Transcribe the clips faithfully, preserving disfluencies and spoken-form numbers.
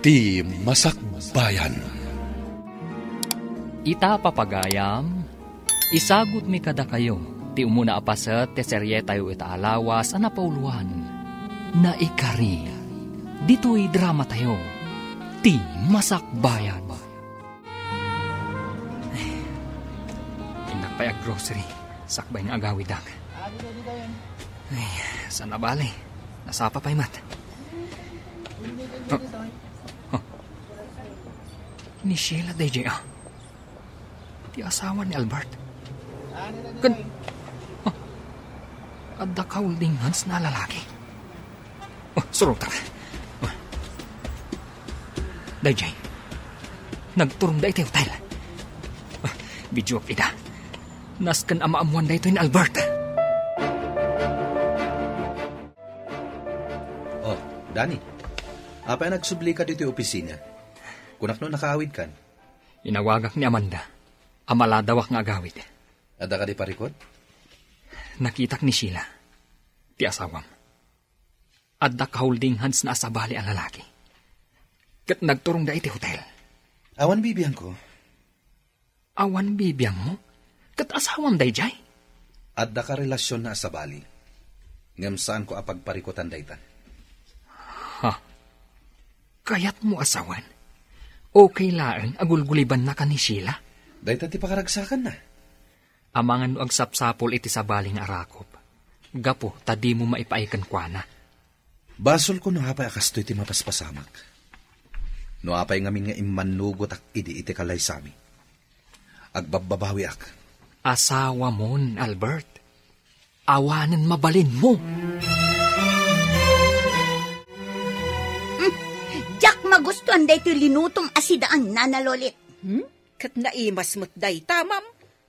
Ti Masakbayan. Ita, papagayam, isagutmi kadakayo ti umuna a paset ti serietayo ita a lawas a napauloan, Naikari. Ditoy dramatayo, Ti Masakbayan. Innak pay ag-grocery, sakbay nga agawidak. Ay, saan a bale? Nasapa pay met. Oh. Oh. Ni Sheila daydiay, ah. Ti asawa ni Albert. Ken, oh. Adda ka holding hands na lalaki. Oh, surotak. Oh. Daydiay. Nagturongda iti hotel. Oh, videoak ida. Nasken a maammoan daytoy ni Albert. Oh, Danny. Apay a nagsublika ditoy opisina? Kunak no nakaawidkan. Inawagak ni Amanda a maladawak nga agawid. Adda kadi parikut? Nakitak ni Sheila, ti asawam. Adda ka holding hands na a sabali a lalaki. Ket nagturongda iti hotel. Awan bibiangko. Awan bibiangmo? Ket asawam daydiay? Adda ka relasionna a sabali. Ngem saanko a pagparikutan dayta. Ha? Kayatmo a sawen? Okay laeng a gulgulibannaka ni Sheila? Dayta ti pakaragsakanna. Amangan no agsapsapul iti sabali nga arakop, gapu ta dimo maipaay kenkuana. Basolko no apay a kastoy ti mapaspasamak. No apay ngamin nga immannugotak idi iti kalaysami, agbabbabawiak. Asawamon, Albert. Awanen mabalinmo. Hmm, diak magustuan daytoy linutom a sidaan, Nana Lolit. Hmm? Ket naimas met dayta, ma'am.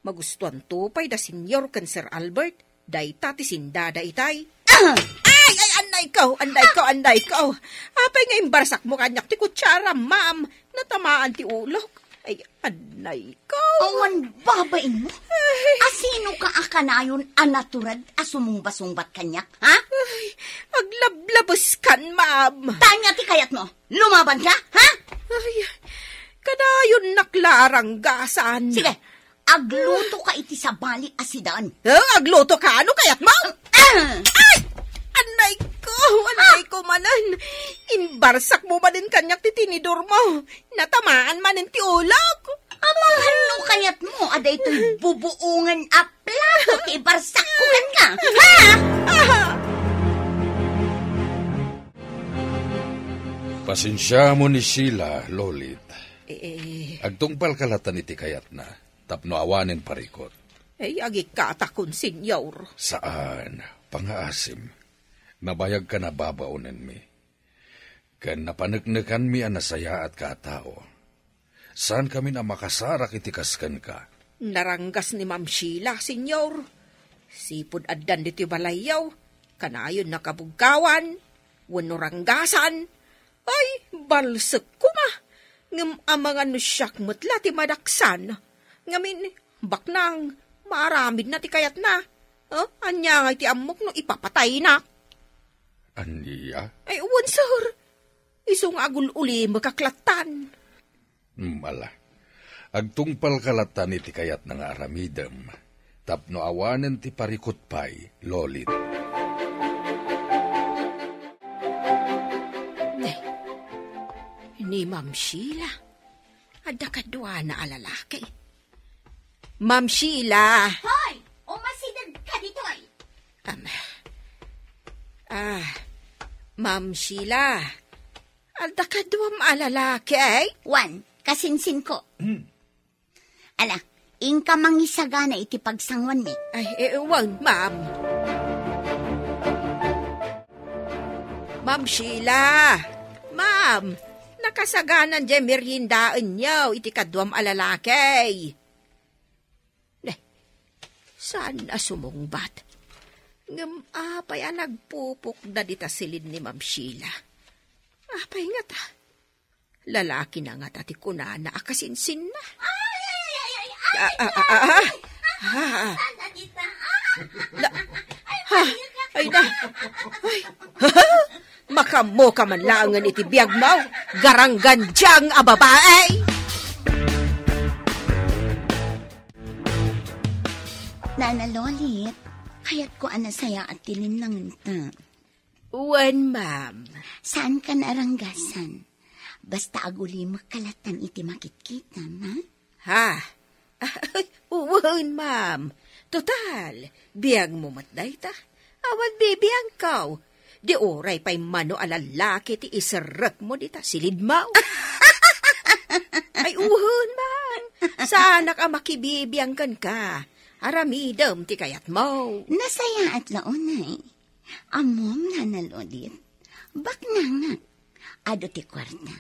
Magustuanto pay da Senyor ken Sir Albert. Dayta ti sindada itay. Ah! Ay, ay, annay ko, annay ko, annay ko. Apay nga imbarsak mo kaniak ti kutsara, ma'am? Natamaan ti ulok. Ay, annay ko. Awan babain mo? Ay. Asino ka a kanayon a natured a sumumbasungbat kaniak, ha? Ay, aglablabes kan, ma'am. Tanya ti kayat mo. Lumaban ka, ha? Ay, kanayon nak la a ranggasan. Sige, agluto ka iti sabali a sidan. Eh, agluto ka? Ano kayat mo? Ah! Ay! Annay ko, annay ko manen. Imbarsak mo manen kaniak ti tinidor mo. Natamaan manen ti ulok. Amangan no kayat mo a daytoy bubuongen a plato ti ibarsak ko kenka. Ha? Pasensiamon ni Sheila, Lolit. Eh, eh. Agtungpalka latan iti kayatna, tapno awanen parikut. Eh, agikkatakon, Senyor. Saan, pangaasim. Nabayagkan a babaonenmi. Ken napaneknekanmi a nasayaatka a tao. Saankamin a makasarak iti kas kenka. Naranggas ni Ma'am Sheila, Senyor. Sipud addan ditoy balayyo, kanayon a kabugkawan, wenno ranggasan. Ay, balsek koma. Ngem amangan no siak met la ti madaksan. Ngamin, baknang, maaramidna ti kayatna. Eh, ania ngay ti ammok no ipapataynak? Ania? Ay, wen, sir. Isu nga agul-ulimekak lattan. Hmm, ala. Agtungpalka lattan iti kayatna nga aramidem, tapno awanen ti parikut pay, Lolit. Nay, ni Ma'am Sheila. Adda kaduana a lalaki. Ma'am Sheila! Hoy! Umasideg ka ditoy! Am, ah, Ma'am Sheila, adda kaduam a lalaki, eh? Wan, kasinsinko. Hmm. Ala, inka mangisagana iti pagsanguanmi. Ay, eh, wan, ma'am. Ma'am Sheila! Ma'am, nakasaganan diay meriendaenyo iti kaduam a lalaki. Ne, saan a sumungbat? Ngem apay a nagpupukda dita silin ni Ma'am Sheila? Apay ngata? Lalakina ngata ti kunana a kasinsinna? Ay, ay, ay, ay, ay, ay, Ah, ah, ah, ah, ah. Ah. Sana dita. Ah. La-, ha? Ay, na. Ay. Makaammoka man laengen iti biagmo, garanggandiang a babae! Nana Lolit, kayatko a nasayaat ti linnangenta. Wen, ma'am. Saanka naaranggasan. Basta agulimekka latta iti makitkitam, ha? Ha? Wen, ma'am. Total, biagmo met dayta. Awan bibiangko. Di uray pay mano a lallaki ti iserrekmo dita silidmo. Ay, wen, ma'am. Saanak a makibibiang kenka. Aramidem ti kayatmo. Nasayaat la unay. Ammom, Nana Lolit. Baknangak. Adu ti kuarta.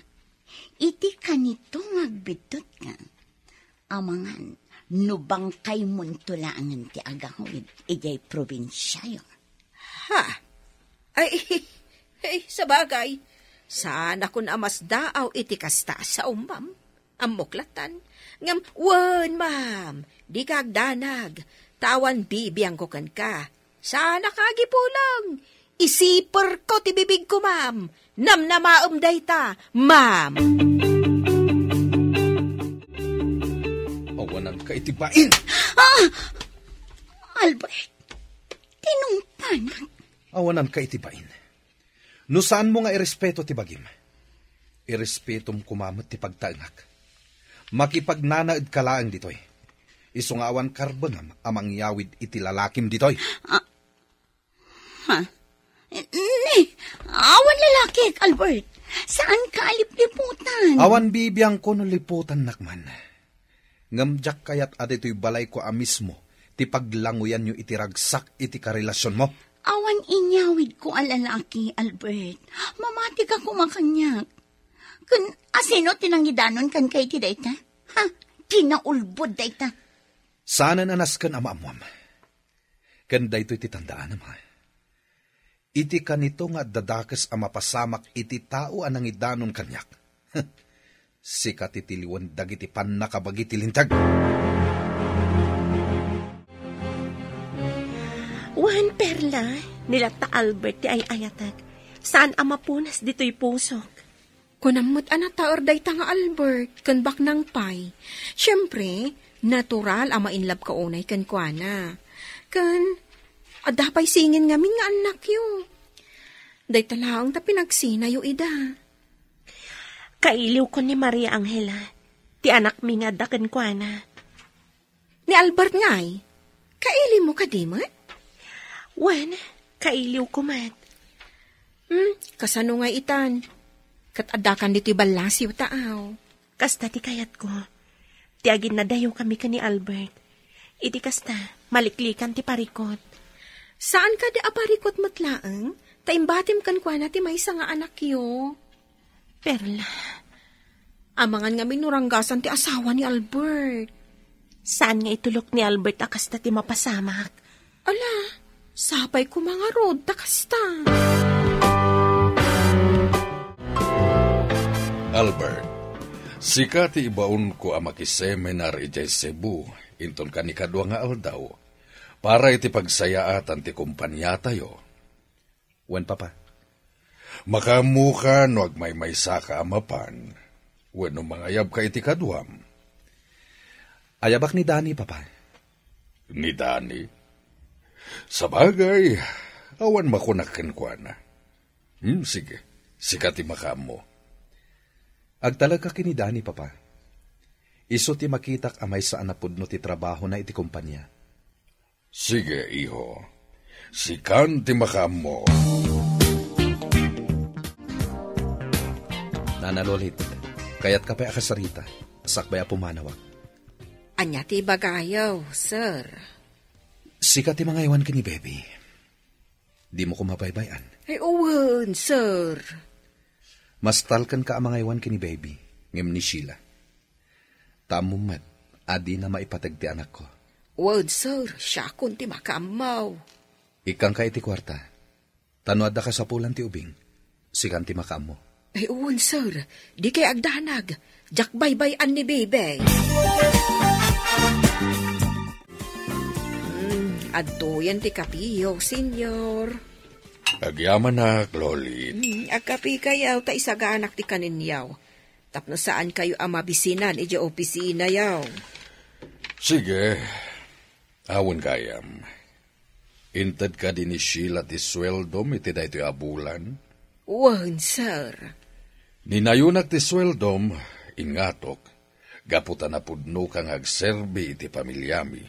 Iti kanito nga agbiddutka, amangan no bangkaymonto laengen ti agawid idiay probinsiayo. Ha? Ay, ay, sabagay, saanakon a masdaaw iti kasta a sao, ma'am. Ammok lattan. Ngem, wen, ma'am, dika agdanag, ta awan bibiangko kenka. Saanak a agipulong. Isiperko ti bibigko, ma'am. Namnamaem dayta, ma'am. Awananka iti bain! Ah! Albert, tinungpanak. Awananka iti bain. No saanmo nga irespeto ti bagim, irespetom koma met ti pagtaengak. Makipagnanaedka laeng ditoy. Isu nga awan karbengam a mangyawid iti lalakim ditoy. Ah, Ha? Ni, awan lalakik, Albert. Saanka a lipliputan. Awan bibiangko no liputannak man. Ngem diak kayat a ditoy balayko a mismo ti paglanguyanyo iti ragsak iti karelasionmo. Awan inyawidko a lalaki, Albert. Mamatika koma kaniak. Ken asino ti nangidanon kenka iti dayta? Ha? Kinaulbod dayta. Saanen a nasken a maammuam. Ken daytoy ti tandaanam, ha? Iti kanito nga adda dakes a mapasamak iti tao a nangidanon kaniak, sika ti tiliwen dagiti pannakabagi ti linteg. Wen, Perla, ni latta Albert ti ay-ayatek. Saan a mapunas ditoy pusok. Kunam met a nataer dayta nga Albert ken baknang pay. Siempre, natural a ma-inlove ka unay kenkuana. Ken, adda pay singin ngamin nga annakyo. Dayta laeng ta pinagsinayo ida. Kailiwko ni Maria Angela, ti anakmi nga adda kenkuana. Ni Albert ngay, kailimo kadi met? Wen, kailiwko met. Hmm, kasano ngay itan? Ket addakan ditoy ballasiw ta aw. Kasta ti kayatko. Ti aginnadayokami ken ni Albert. Iti kasta, maliklikan ti parikut. Saan kadi a parikut met laeng? Ta imbatim kenkuana ti maysa nga anakyo. Perla. Amangan ngamin no ranggasan ti asawa ni Albert. Saan nga itulok ni Albert a kasta ti mapasamak? Ala, sapay koma ngarud ta kasta. Albert, sika ti ibaonko a makiseminar idiay Cebu, inton kanikadua nga aldaw, para iti pagsayaatan ti kompaniatayo. Wen, Papa. Makaammoka no agmaymaysaka a mapan, wenno mangayabka iti kaduam. Ayabak ni Dani, Papa. Ni Dani? Sabagay, awan makunak kenkuana. Hmm, sige, sika ti makaammo. Agtalekka ken ni Dani, Papa. Isu ti makitak a maysa a napudno ti trabahona iti kompania. Sige, iho. Sikan ti makaammo. Nana Lolit, kayatka pay a kasarita, sakbay a pumanawak. Ania ti ibagayo, sir? Sika ti mangaywan ken ni Baby. Dimo koma baybay-an. Ay, wen, sir. Mastalkenka a mangaywan ken ni Baby, ngem ni Sheila. Ta ammom met a dina maipateg ti anakko. Wen, sir, siakon ti makaammo. Ikkanka iti kuarta. Ta no adda kasapulan ti ubing, sikan ti makaammo. Ay, wen, sir, dikay agdanag. Diak baybay-an ni Baby. Hmm, adtoyen ti kapiyo, senyor. Agyamanak, Loli. Hmm, agkapikayaw ta isaganak ti kaninyaw. Tapno saankayo a mabisinan idiay opisinayaw. Sige. Awan gayam. Inted kadi ni Sheila ti sueldom iti daytoy a bulan? Wen, sir. Ninayonak ti sueldom, ingatok, gapu ta napudnoka nga agserbi iti pamiliami.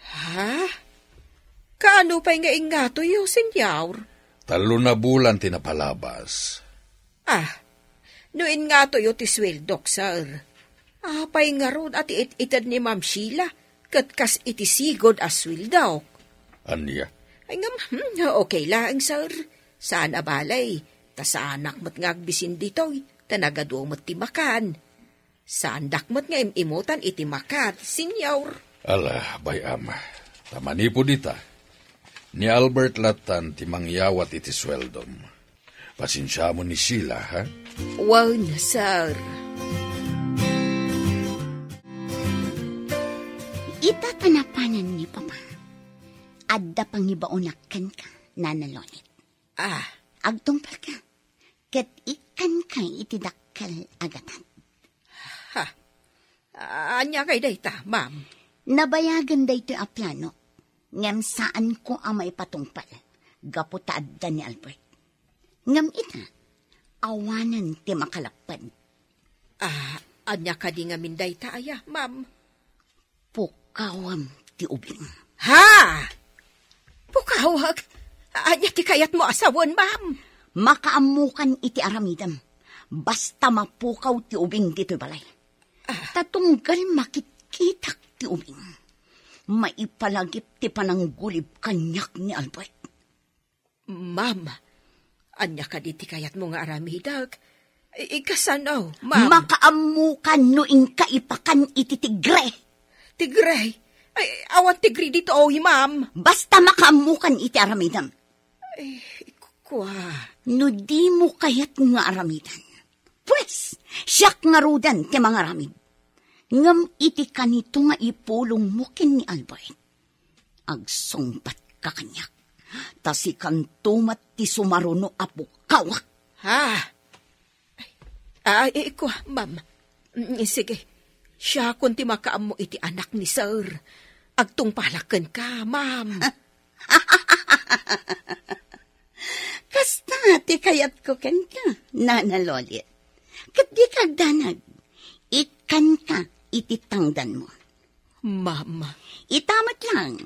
Ha? Kaano pay nga ingatoyo, senyor? Tallo na bulan ti napalabas. Ah, no ingatoyo ti sueldok, sir. Apay ngarud a ti it-ited ni Ma'am Sheila, ket kas iti sigud a sueldok? Ania? Ay ngem, hmm, okay laeng, sir. Saan a balay, ta saanak met nga agbisin ditoy, ta nagadu met ti makan. Saandak met nga im-imutan iti makan, senyor. Ala, bay-am. Ta manipud ita, ni Albert lattan ti mangyawat iti sueldom. Pasensiamon ni Sheila, ha? Wen, sir. Ita ta napanan ni Papa, adda pangibaonak kenka, Nana Lolit. Ah. Agtungpalka, ket ikkanka iti dakkel a gatad. Ha? Ania kadi dayta, ma'am? Nabayagen daytoy a plano, ngem saanko a maipatungpal, gapu ta adda ni Albert. Ngem ita, awanen ti makalapped. Ah, ania kadi ngamin dayta aya, ma'am? Pukawem ti ubing. Ha? Pukawek? Ania ti kayatmo a sawen, ma'am? Makaammokan iti aramidem. Basta mapukaw ti ubing ditoy balay. Ah. Ta tunggal makitkitak ti ubing, maipalagip ti pananggulib kaniak ni Albert. Ma'am, ania kadi ti kayatmo nga aramidek? I-, ikasano, ma'am? Makaammokan no inka ipakan iti tigre. Tigre? Ay, awan tigre ditoy, ma'am. Basta makaammokan iti aramidem. Ay, kua. No dimo kayat nga aramidan, pues, siak ngaruden ti mangaramid. Ngem iti kanito nga ipulongmo ken ni Albert, agsungbatka kaniak, ta sikanto met ti sumaruno a pukawak. Ha? Ay, ay, kua, ma'am. Mm, sige. Siakon ti makaammo iti anak ni sir. Agtungpalak kenka, ma'am. Kasta ti kayatko kenka, Nana Lolit. Ket dika agdanag. Ikkanka iti tangdanmo. Ma'am. Ita met lang,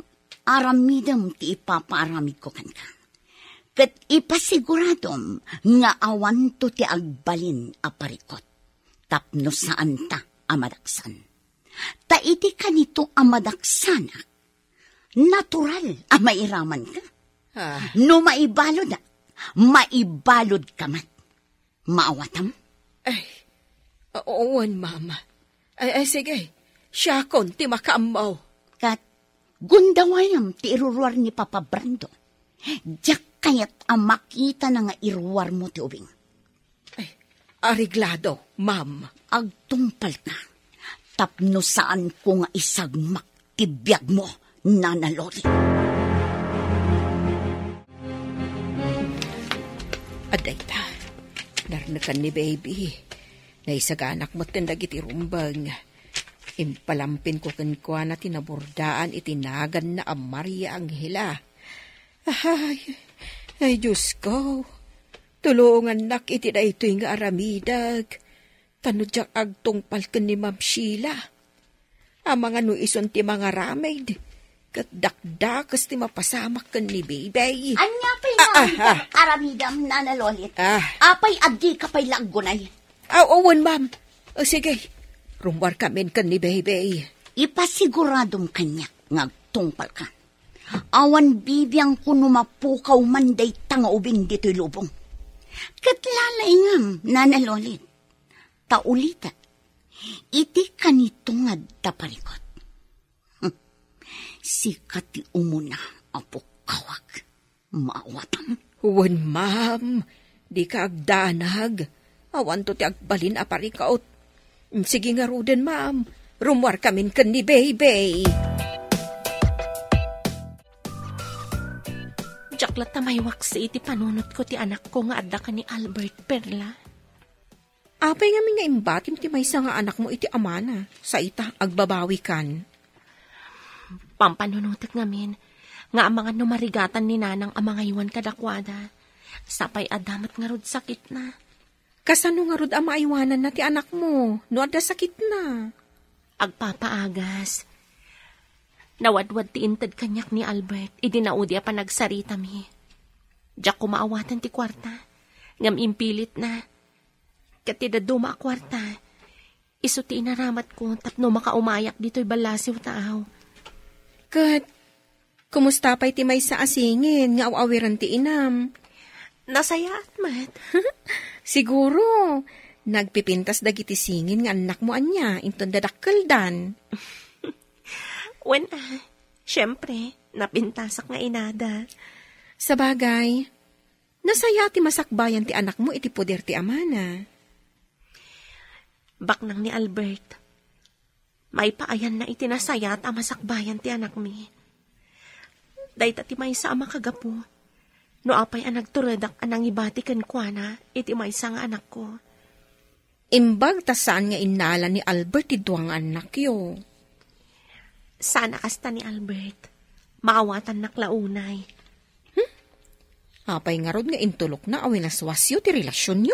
aramidem ti ipapaaramidko kenka. Ket ipasiguradom nga awanto ti agbalin a parikut tapno saanta a madaksan. Ta iti kanito a madaksanak, natural a mairamanka. Ah. No maibaludak, maibaludka met. Maawatam? Ay, o-, wen, ma'am. Ay, ay, sige. Siakon ti makaammo. Ket gundawayam ti iruruar ni Papa Brando. Diak kayat a makitana nga iruarmo ti ubing. Ay, areglado, ma'am. Agtungpalka tapno saanko nga isagmak ti biagmo, Nana Loli. Adda ita, narnekan ni Baby. Naisaganak metten dagiti rumbeng. Impalampinko kenkuana ti nabordaan iti naganna a Maria Angela. Ay, ay, Diosko, tulongannak iti daytoy nga aramidek. Ta no diak agtungpal ken ni Ma'am Sheila, amangan no isun ti mangaramid, ket dakdakes ti mapasamak ken ni Baby. Ania pay nga aramidem, Nana Lolit? Ah. Apay a dika pay la aggunay? Aw, wen, ma'am. O, sige. Rummuarkamin ken ni Baby. Ipasiguradom kaniak nga agtungpalka. Awan bibiangko no mapukaw man dayta nga ubing ditoy lubong. Ket lalaingam, Nana Lolit. Ta ulitek, iti kanito nga adda parikut, sika ti umuna a pukkawak. Maawatam? Wen, ma'am. Dika agdanag. Awanto ti agbalin a parikut. Sige ngaruden, ma'am. Rummuarkamin ken ni Baby. Diak Diak latta maiwaksi iti panunotko ti anakko nga adda ken ni Albert, Perla. Apay ngamin nga imbatim ti maysa nga anakmo iti amana? Sa ita, agbabawikan. Pampanunotek ngamin nga amangan no marigatan ni Nanang a mangaywan kadakuada. Sapay adda met ngarud sakitna. Kasano ngarud a maaywananna ti anakmo no adda sakitna? Agpapaagas. Nawadwad ti inted kaniak ni Albert idi naudi a panagsaritami. Diak koma awaten ti kuarta, ngem impilitna. Ket ti dadduma a kuarta, isu ti inaramatko tapno makaumayak ditoy ballasiw taaw. Ket, kumusta pay ti maysa a singin nga aw-awiran ti inam? Nasayaat met. Siguro, nagpipintas dagiti singin nga annakmo ania inton dadakkeldan. Wen, ah, siempre, napintasak nga inada. Sabagay, nasayaat ti masakbayan ti anakmo iti poder ti amana. Baknang ni Albert, maipaayanna iti nasayaat a masakbayan ti anakmi. Dayta ti maysa a makagapu no apay a nagturedak a nangibati kenkuana iti maysa nga anakko. Imbag ta saan nga innala ni Albert ti dua nga annakyo. Saan a kasta ni Albert. Maawatannak la unay. Hmm? Apay ngarud nga intulokna a winaswasyo ti relasionyo?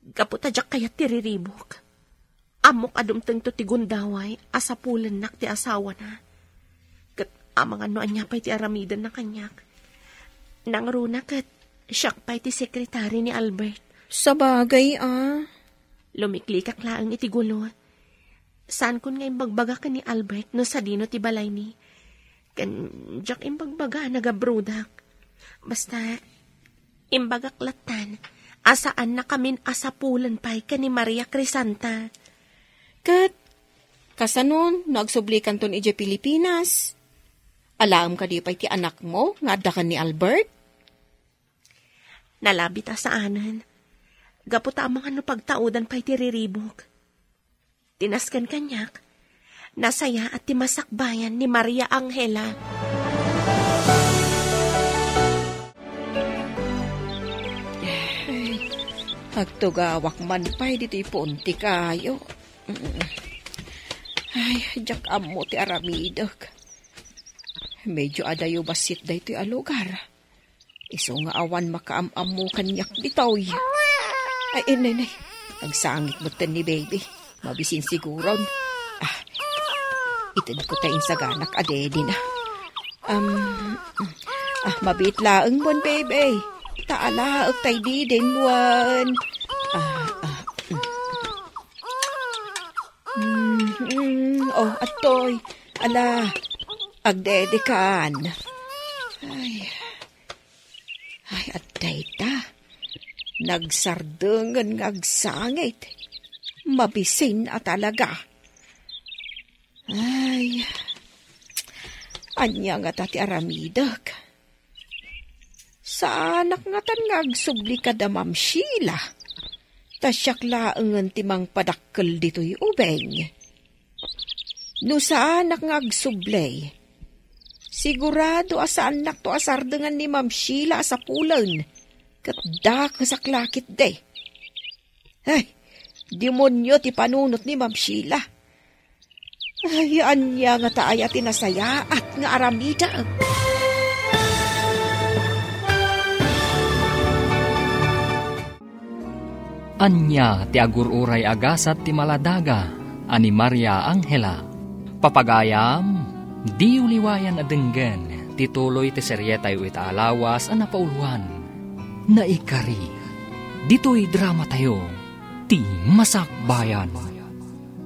Gapu ta diak kayat ti riribuk. Ammok a dumtengto ti gundaway a sapulennak ti asawana. Ket amangan no ania pay ti aramidenna kaniak. Nangruna ket siak pay ti sekretari ni Albert. Sabagay, ah. Lumiklikak laeng iti gulo. Saankon nga imbagbaga ken ni Albert no sadino ti balaymi. Ken diak imbagbaga a nagabrudak. Basta, imbagak lattan a saannakamin a sapulen pay ken ni Maria Crisanta. Ket, kasano no agsublikanton idiay Pilipinas? Alaem kadi pay ti anakmo nga adda ken ni Albert? Nalabit a saanen. Gapu ta amangan no pagtaudan pay ti riribuk. Ti nasken kaniak, nasayaat ti masakbayan ni Maria Angela. Ay, agtugawak man pay ditoy puon ti kayo. Ay, diak ammo ti aramidek. Medyo adayo bassit daytoy a lugar. Isu nga awan makaam-ammo kaniak ditoy. Ay, inay, nay. Agsangit metten ni baby. Mabisin siguron. Ah, itedko ta insaganak a dedi na. Um, ah, mabiit laeng buan, baby. Ta alaek tay didin buan. Ah, ah, mm. Mm, mm, oh, atoy. Ala, agdedikan. Ay. Ay, adda ita. Nagsardengen nga agsangit. Mabisin a talaga. Ay, ania ngata ti aramidek? Saanak ngatan nga agsubli kada Ma'am Sheila. Ta siak laengen ti mangpadakkel ditoy ubing. No saanak nga agsubli, sigurado a saannakto a sardengan ni Ma'am Sheila a sapulen, ket dakesak la ketdi. Ay, demonio ti panunot ni Ma'am Sheila. Ay, ania ngata aya ti nasayaat nga aramidek? Ania ti agur-uray a gasat ti maladaga a ni Maria Angela? Papagayam, diyo liwayan a denggen ti tuloy ti serietayo ita a lawas a napauluan, Naikari, ditoy dramatayo, Ti Masakbayan.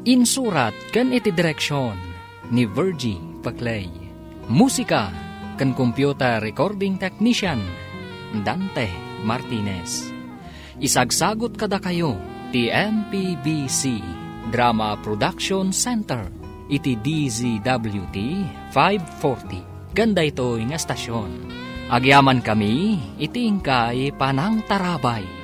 Insurat ken iti direksion ni Virgie Paclay. Musika ken computer recording technician, Dante Martinez. Isagsagut kadakayo ti M P B C Drama Production Center iti D Z W T five forty ken daytoy nga estasion. Agyamankami iti inkay panangtarabay.